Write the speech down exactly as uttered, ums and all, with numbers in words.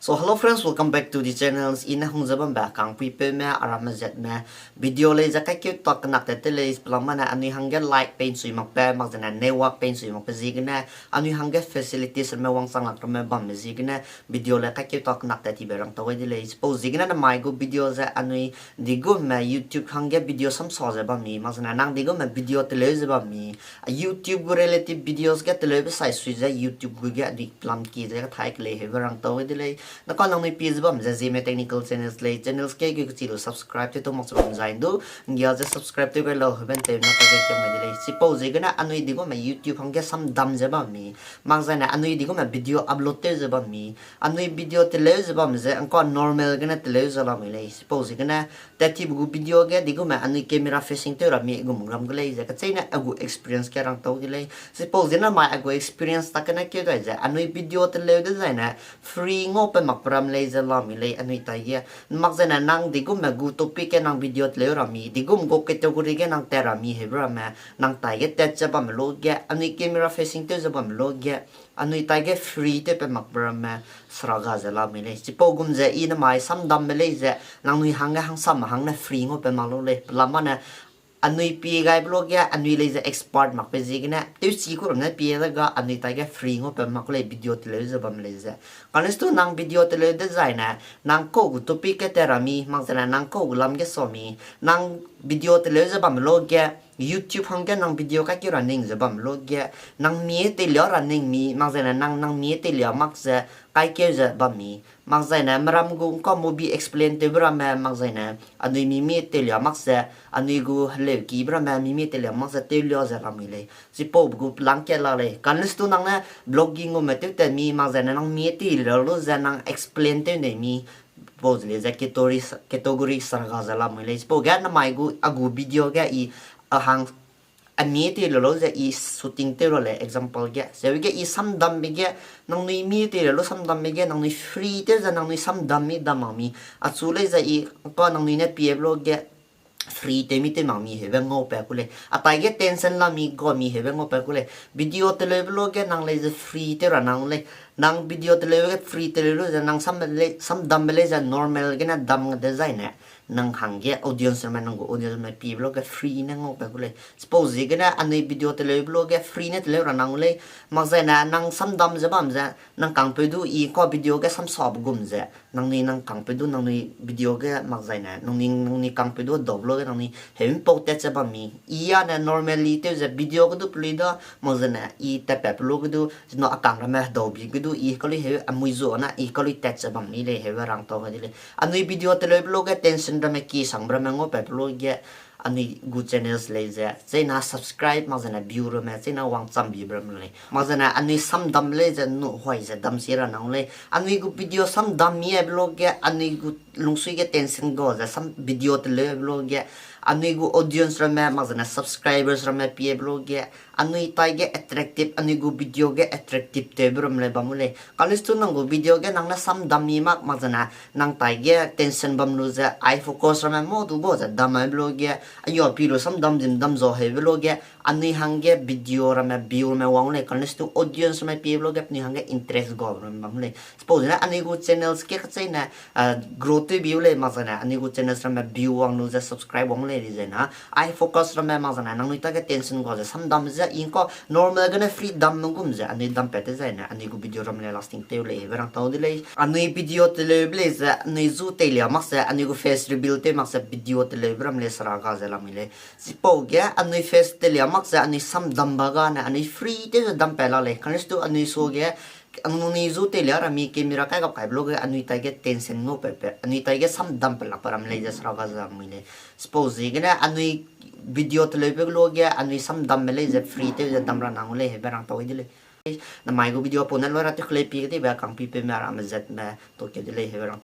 So hello friends, welcome back to the channels. I ne hung ze bambe kangpuipeume, aramme zatme, video lei ze kaikeu tak kenak tat te lei, pelam mane anui hangge light pei ’nsui makbe, mak zene network pei ’nsui makbe ziegene, anui hangge facilities ramme wangchang lak ramme bambe ziegene, video lei kaikeu tak kenak tat tibe rang tau gai de lei. Chipau ziegene namai gu video ze anui digume YouTube hangge video samsa ze bam mi, mak zene nang digume video teleu ze bam mi, YouTube gu relative videos ge teleube sai sui ze YouTube gu ge anui pelam ki ze kathai kelei heube rang tau gai de lei. Naka nangnui pie ze bam ze Zeme Technical Channels lei, channels ke gu kechi lu subscribe tew tau mak ze bam zai du, nggia ze subscribe tew gai lau heube ’ntew na ka ge kiam gai de lei. Chipau ziegene anui digume YouTube hangge samdam ze bam mi, mak zene anui digume video upload tew ze bam mi, anui video teleu ze bam ze ngka normal gene teleu ze lamui lei. Chipau ziegene tat tibe gu video ge digume anui camera facing tew ra mi gum ram gu lei ze kacheîne a gu experience ge rang tau de lei. Chipau ziegene mai a gu experience tak kene keu dai ze anui video teleu dezaine free ngau pe makbe ram lei ze lamui lei anui tai ge. Mak zene nang digume gu topic ge nang video teleu ra mi, digum gu category ge nang tat ra mi heube ramme, nang tai ge tat ze bamme lu ge, anui camera facing tew ze bamme lu ge, anui tai ge free tew pe makbe ramme seraga ze lamui lei. Chipau gum ze i namai samdambe lei ze, nangnui hangge hangsam hangne free ngau pe mak lu lei. Pelam mane anui pie gaibe lu ge, anui lei ze expert makbe ziegene, tewchi ku ramme pie de ga anui tai ge free ngau pe mak lei video teleu ze bam lei ze. Kane stu nang video teleu dezaine, nang kau gu topic ge tat ra mi, mak zene nang kau gu lam ge sa mi, nang video teleu ze bamme lu ge, YouTube hangge nang video kaikeu ra ning ze bamme lu ge, nang mie teilia ra ning mi, mak zene nang, nang mie teilia mak ze kaikeu ze bam mi, mak zaine meram gu ngka movie explain tewbe ramme, mak zaine anui mi mie teilia mak ze, anui gu heleukibe ramme mi mie teilia mak ze tewlia ze lamui lei. Chipau gu pelang kat la lei. Kane stu nang ne vlogging gume tew tat mi, mak zaine nang mie teilia lu ze nang explain tew nei mi, pau ze lei ze category, category seraga ze lamui lei. Chipau ge namai gu a gu video ge i a hang a mie teilia lu ze i shooting tew ra lei example ge. Zeu ge i samdambe ge, nangnui mie teilia lu samdambe ge, nangnui free tew ze nangnui samdam mi dam mak mi. Achu lei ze i pa nangnui ne piebe lu ge, free tew mi tew mak mi heube ngau pa ku lei. A tai ge tension la mi ga mi heube ngau pa ku lei. Video teleube lu ge nang lei ze free tew ra nang lei. Nang video teleube ge free teleu lu ze nang sam le, samdambe lei ze normal gene dam dezaine, nang hangge audience ramme, nang gu audience ramme piebe lu ge free ne ngau pa ku lei. Chipau ziegene anui video teleube lu ge free ne teleu ra nang lei. Mak zaine nang samdam ze bam ze, nang kangpeu du i ka video ge samsabe gum ze, nangnui nang kangpeu du nangnui video ge mak zaine, nangnui, nangnui kangpeu du dau lu ge nangnui heu ’mpau tat ze bam mi. I a ne normally tew ze video ge du pelui da, mak zaine i tatpat pe lu ge du, zina a kang ramme hedau bi ge du i kalui heu amui zu na i kalui tat ze bam mi lei heube rang tau gai de lei. Anui video teleube lu ge tension ramme ki sangbe ramme ngau pa pe lu ge, anui gu channels lei ze, cheina subscribe mak zaine view ramme, cheina wangcham bibe ramme lei. Mak zaine anui samdam lei ze nu huai ze dam si ra nang lei. Anui gu video samdam mi aibe lu ge, anui gu lungsui ge tension ga ze sam video teleube lu ge, anui gu audience ramme, mak zaine subscribers ramme piebe lu ge, anui tai ge attractive, anui gu video ge attractive tewbe ram lei bam u lei. Kane stu nang gu video ge nang ne samdam mi mak, mak zaine nang tai ge tension bam lu ze, eye focus ramme mo du ga ze dam aibe lu ge, ayua pi lu samdam zim dam zau heube lu ge, anui hangge video ramme view ramme wang lei, kane stu audience ramme piebe lu ge, anui hangge interest ga ramme bam lei. Chipau zene anui gu channels ge kacheine grow tew bi u lei, mak zaine anui gu channels ramme view wang lu ze subscribe wang lei di zaine, eye focus ramme mak zaine nangnui ta ge tension ga ze samdam ze i ngka normal gene free dam me gum ze anui dam pat te zaine anui gu video ram lei lasting tew lei heube rang tau de lei. Anui video teleube lei ze anui zu teilia mak ze anui gu face reveal tew mak ze video teleube ram lei seraga ze lamui lei. Chipau ge anui face teilia mak ze anui samdam ba gane anui free tew ze dam pat la lei. Kane stu anui suage, anui zu teilia ra mi camera kai gap kaibe lu ge anui tai ge tension ngau pat pe, anui tai ge samdam pe lak pe ram lei ze seraga ze lamui lei. Chipau ziegene anui video teleube lu ge anui samdambe lei ze free tew ze dam ra nang u lei heube rang tau de lei. Namai gu video pau ne lua ra tew kelei pi kedibe kangpuipeume, aramme zatme, tokeu de lei heube rang